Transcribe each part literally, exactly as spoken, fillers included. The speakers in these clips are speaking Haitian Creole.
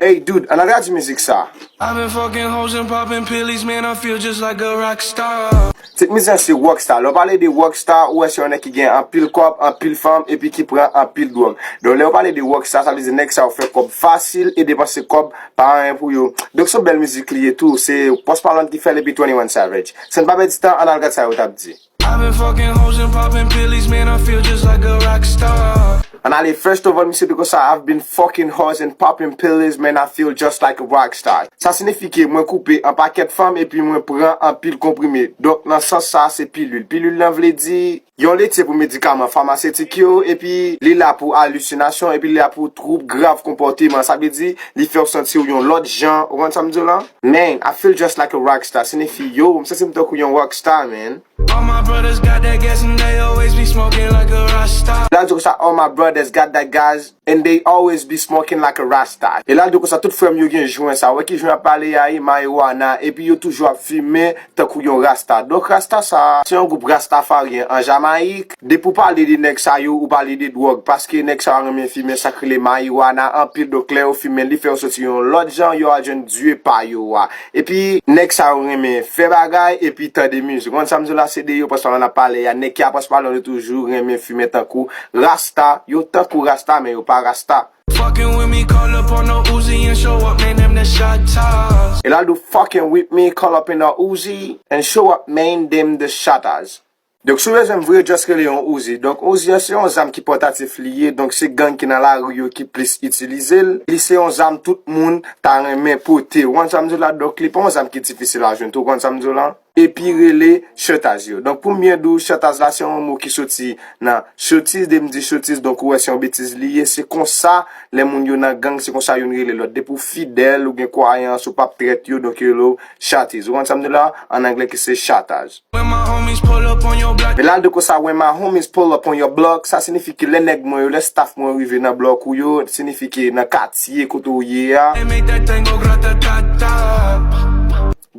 Hey dude, ann al gade mizik sa. I've been fucking hoes and popping pillies, man, I feel just like a rock star. Tit mizik se Rockstar. Lè w pale de Rockstar, ou wè se yon nèg ki gen anpil kòb, anpil fanm, epi ki pran anpil dwòg. Donk lè w pale de Rockstar, sa vle di nèg sa yo fè kòb fasil e depanse kòb pa anyen pou yo. Donk se yon bèl mizik li ye tou. Se Post Malone ki fè l epi twenty one Savage. San n pa pèdi tan, ann al gade sa yo t ap di. I've been fucking hoes and popping pillies, man, I feel just like a rock star. Ann ale, first of all, misye di konsa, I've been fucking hoes and popping pillies, man, I feel just like a rock star. Sa siyifi ke mwen koupe an pakèt fanm epi mwen pran anpil konprime. Donk, nan sans sa, se pilil. Pilil lan vle di yon letye pou medikaman famasetik yo, epi li la pou alisinasyon, epi li la pou twoub grav konpòteman. Sa vle di, li fè w santi w yon lòt jan, ou konn sa m di w lan? Man, I feel just like a rock star. Siyifi, yo, m santi m tankou yon rock star, man. All my brothers got that gas and they always be smoking like a Rasta. Lè l di konsa, all my brothers got that gas and they always be smoking like a Rasta. E lè l di konsa, tout frè m yo gen jwen sa. Wè ki jwen ap pale a, e marijuana, epi yo toujou ap fimen tankou yon Rasta. Donk Rasta sa, se yon gwoup Rastafaryen an Jamayik. Depi w pale de nèg sa yo, ou pale de dwòg, paske nèg sa yo renmen fimen sa k rele marijuana anpil. Donk lè yo fimen, li fè yo santi yon lòt jan, yo al jwenn dye pa yo a. Epi nèg sa yo renmen fè bagay epi tande mizik. Ou konn sa m di w la, se de yo Post Malone ap pale a. Nèg ki a Post Malone yo toujou renmen fimen tankou Rasta. Yo tankou Rasta, men yo pa Rasta. Fucking with me, call up on the Uzi and show up, man, them the shot toss. E l al di w fucking with me, call up in the Uzi and show up, man, them the shotters. Donk, si w bezwen m vre, just rele yon Uzi. Donk, Uzi an se yon zam ki pòtatif li ye. Donk, se gang ki nan lari yo ki plis itilize l. Li se yon zam tout moun ta renmen pote. Ou konn sa m di w la? Donk, li pa yon zam ki difisil a jwenn tou. Ou konn sa m di w la? Epi rele shooters yo. Donk, pou m byen di w, shooters la, se yon mo ki soti nan shooters, de m di shooters, donk, ou wè se yon betiz li ye. Se konsa, lè moun yo nan gang, se konsa youn rele lòt. Depi w fidèl, ou gen kwayans, ou p ap trèt yo, donk, yo rele w shooters. Ou konn sa m di w la? An anglè, ki se shooters. When my homies pull up on your block. E l al di konsa, when my homies pull up on your block, sa siyifi ke lè nèg mwen yo, lè staff mwen yo rive nan blòk ou yo, siyifi ke nan katye kote w ye a. They make that thing go grata-ta-ta.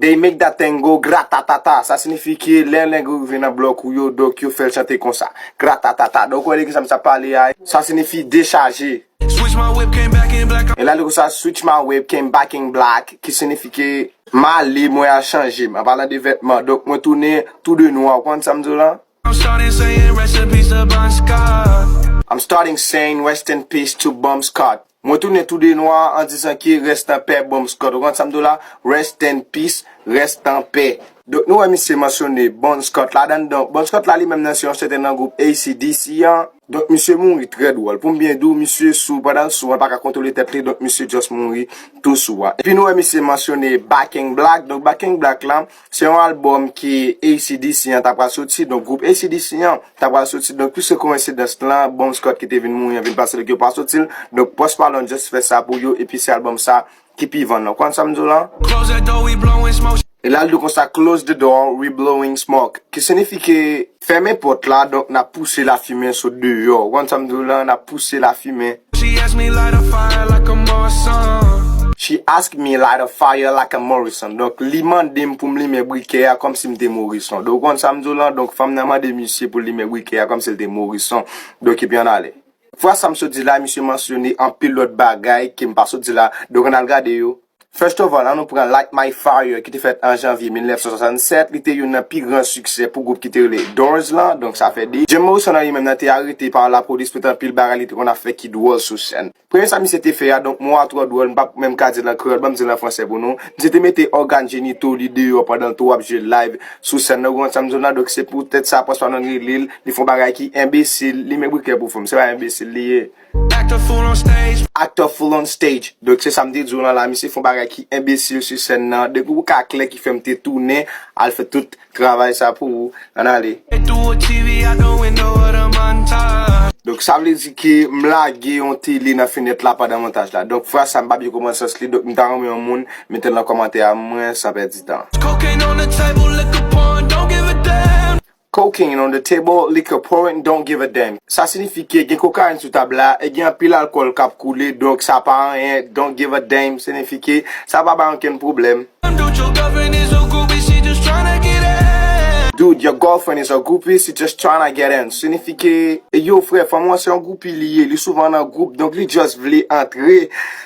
They make that thing go grata-ta-ta. Sa siyifi ke lè nèg yo rive nan blòk ou yo, donk yo fè l chante konsa. Grata-ta-ta. Donk, ou wè de kisa m sa pale a, sa siyifi dechaje. Switch my whip, came back in black. E l al di konsa, switch my whip, came back in black, ki siyifi ke m ale, mwen al chanje m. An palan de vètman, donk mwen tounen tou de nwa. Ou konn sa m di w lan? I'm starting saying rest in peace to Bon Scott. I'm starting saying rest in peace to Bon Scott. Mwen tounen tou de nwa an dizan ke rest an pè Bon Scott. Ou konn sa m di w la? Rest in peace, rest an pè. Donk, nou wè misye mansyone Bon Scott ladan l. Donk, Bon Scott la, li menm nan, se yon sèten nan gwoup A C D C an. Donk, misye mouri trè dwòl. Pou m byen di w, misye sou, pandan l sou, an pa ka kontwole tèt li, donk, misye just mouri tou sou a. Epi nou wè misye mansyone Back in Black. Donk, Back in Black la, se yon albòm ke A C D C an ta pral soti. Donk, gwoup A C D C an ta pral soti. Donk, piske kowensidans lan, Bon Scott ki te vin mouri an vin pase, donk yo pa soti l. Donk, Post Malone just fè sa pou yo, epi se albòm sa ki pi vann lan. Ou konn sa m di w lan? Close that door, we blowing smoke. E l al di konsa, close the door, we blowing smoke. Ki siyifi ke fèmen pòt la, donk n ap pouse lafimen sot deyò. Ou konn sa m di w lan? N ap pouse lafimen. She asked me light a fire like a Morrison. She asked me light a fire like a Morrison. Donk, li mande m pou m limen brikè a kòmsi m te Morrison. Donk, ou konn sa m di w lan? Donk, fanm nan mande misye pou l limen brikè a kòmsi l te Morrison. Donk, epi ann ale. Fwa sa m sot di la, misye mansyone anpil lòt bagay ke m pa sot di la. Donk, ann al gade yo. First of all, ann nou pran Light My Fire ki te fèt an janvye mil nèf san swasannsèt. Li te youn nan pi gran siksè pou gwoup ki te rele Doors lan. Donk, sa fè de. Jim Morrison an li menm nan te arete pa lapolis poutèt anpil bagay li te konn ap fè ki dwòl sou sèn. Premye sa misye te fè a, donk, mo a twò dwòl, m p ap menm ka di l an kreyòl, ban m di l an fransè pou nou. Misye te mete ògàn jenito li deyò pandan l tou ap jwe live sou sèn nan, ou konn sa m di w lan, donk se poutèt sa Post Malone rele l, li fè yon bagay ki enbesil, li menm brikè pou fanm, se pa enbesil li ye. Act a fool on stage. Act a fool on stage. Donk se sa m te di w lan la, misye fè yon bagay ki enbesil sou sèn nan, depi w ka klè ki fè m te tounen, al fè tout travay sa pou ou. Ann ale. Donk, sa vle di ke m lage yon tele nan fenèt la pandan montaj la. Donk, fraz sa, m pa byen konprann sans li. Donk, m ta renmen yon moun mete l nan kòmantè a mwen san pèdi tan. Cocaine on the table, liquor pouring, don't give a damn. Cocaine on the table, liquor pouring, don't give a damn. Sa siyifi ke gen kokayin sou tab la e gen anpil alkòl k ap koule, donk sa pa anyen, don't give a damn, siyifi ke sa pa bay okenn pwoblèm. Dude, your girlfriend is a groupie, she just tryna get in. Dude, Your girlfriend is a groupie, she just tryna get in. Siyifi ke, yo, frè, fanm ou an se yon gwoupi li ye, li souvan nan gwoup, donk li just vle antre,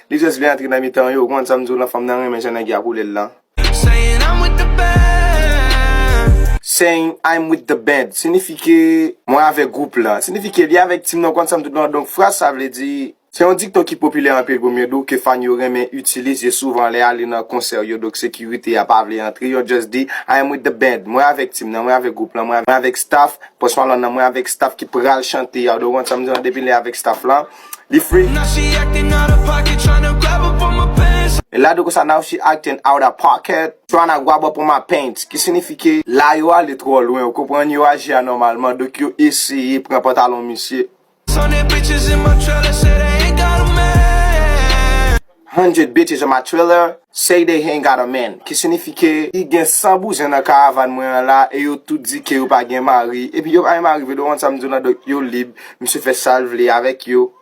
li just vle antre nan mitan yo. Ou konprann sa m di w lan, fanm nan renmen jan nèg yo ap woule l lan. Saying I'm with the band. Saying I'm with the band. Siyifi ke mwen avèk gwoup lan. Siyifi ke li avèk team nan, ou konn sa m di w lan. Donk, fraz sa vle di, se yon dikton ki popilè anpil pou m yo di w ke fan yo renmen itilize souvan lè y ale nan konsè yo. Donk, sekirite a pa vle antre. Yo just di, I am with the band. Mwen avèk team nan, mwen avèk gwoup lan, mwen avèk staff. Post Malone nan, mwen avèk staff ki pral chante a. Donk, ou konn sa m di w lan, depi lè avèk staff lan, li free. Now she acting out of pocket, tryna grab up on my pants. E la, donk, sa, now she acting out of pocket, tryna grab up on my pants. Ki siyifi ke la, yo ale twò lwen, ou konprann, yo aji anòmalman, donk yo eseye pran pantalon misye. Hundred bitches in my trailer, say they ain't got a man. Hundred bitches in my trailer, say they ain't got a man. Ki siyifi ke li gen san bouzen nan karavàn mwen an la, e yo tout di ke yo pa gen mari. Epi yo pa gen mari vre, donk ou konn sa m di w lan, donk yo lib. Misye fè sa l vle avèk yo.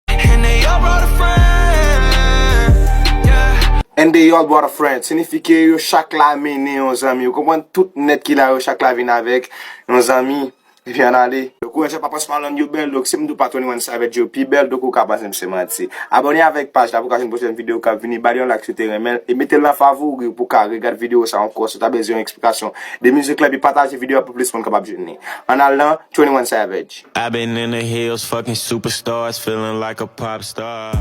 And they all brought a friend. Yeah. And they all brought a friend. Siyifi ke yo chak la mennen yon zanmi. Ou konprann, tout nèt ki la, yo chak la vin avèk yon zanmi. Epi ann ale. Donk, ou wè jan pa Post Malone yo bèl. Donk, si m di w pa Twenty One Savage yo pi bèl, donk ou ka panse m se manti. Abòne avèk paj la pou w ka jwenn pwochèn videyo k ap vini. Ba li yon like si w te renmen l. E mete l nan favori w pou w ka regade videyo sa ankò. Si w ta bezwen yon eksplikasyon de mizik lan, epi pataje videyo a pou plis moun kapab jwenn li. Ann al nan Twenty One Savage. I've been in the hills, fucking superstars, feeling like a pop star.